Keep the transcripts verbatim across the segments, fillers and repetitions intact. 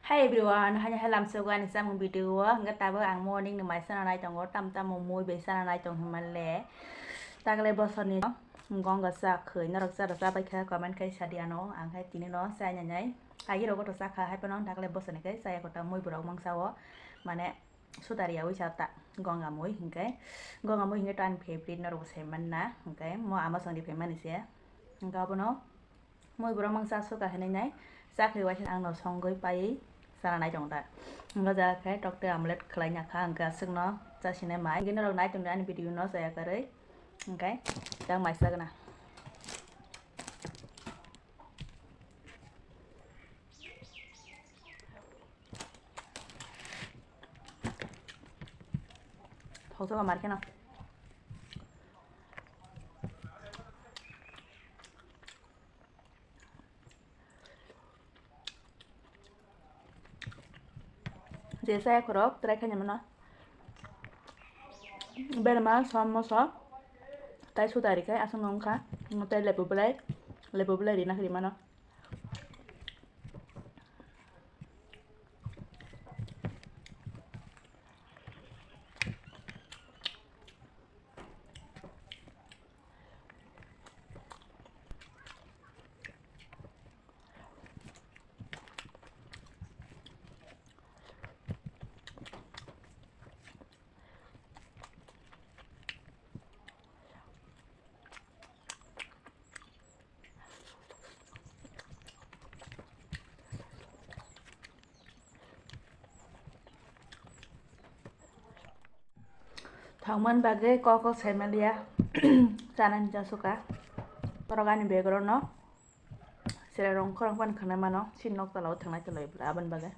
Hi everyone, haino hai lamsogo ani chamung video o. Hwnkhe tabuk ang morning ni mai chana nai tongo, tam tamo mui bai chana nai tong hinmale. Tagle bosorni gonga cha khwi, norok cha rw cha bai kha comment khai sadi ano, ang khai tini no chai nai nai. Agi rogo to cha kha, hai phano tagle bosorni khai chaya kota mui borok mangsa o, mane sudari yawi cha ta gonga mui hwnkhe. Gonga mui hwnkhe to ani favorite, norok bo sai manna, hwnkhe mo ama songdi phaimani se. Hwnkhe abono mui borok mang cha suka hinui nai, cha khe waisa ang no songwi paiwi chana nai tongo ta. Hwnkhe jaga khe tokte omelette khlai na kha, hwnkhe aswk no cha sinai mai. Hwnkhe norok nai tongdi ani video no chaya karwi, hwnkhe tang mai chagna. Thokjak mar kheno. Je saya khorok try khaina mano. Berma som moso tai sudari khai aswk no wngkha. Tei lebu belai, lebu belai rina khe ri mano. Thangmani bagwi kok kok sai manliya, chanani cha suka. Borok ani bag rokno. Chwrairok ongkhorong phano khwnai mano, chini nok tola o thwngnai tonglaio bwla aboni bagwi.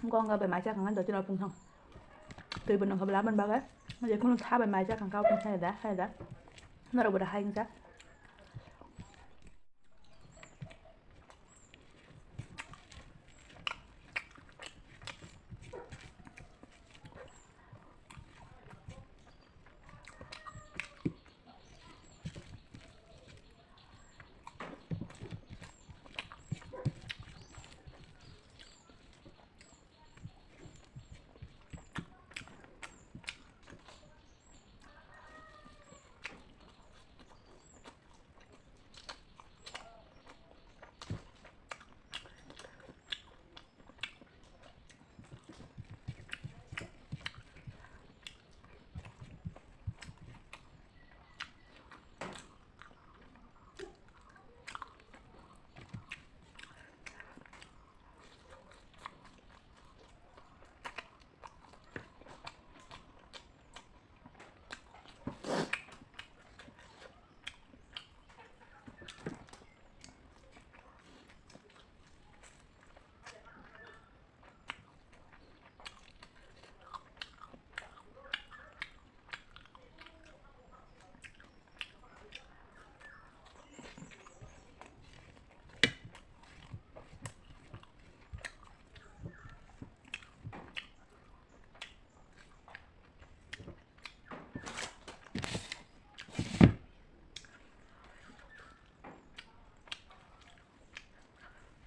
Gonga bai mai chakang jotino pungsong. Twi bo nongkha bwla aboni bagwi. Jekhunu tha bai mai chakang kha pungsong da, hai da. Norok bo da hai wngkha.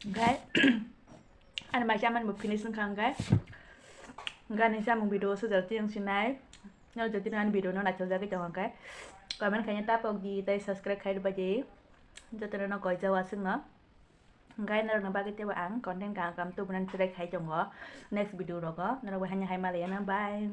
Hwnkhe ani mai chamani bo finish wngkha hwnkhe. Hwnkhe ani chamung video o sujak tiyang sinai. Nw jotino ani video no naithok jagwi tongo hwnkhe comment khaina tapok di tei subscribe khai rwbai di. Jotono no koijak aswk no. Hwnkhe norokni bagwi teibo ang content kaham kaham tubunani try khai tongo next video rogo. Norok bai haino hai malaiya na, bye.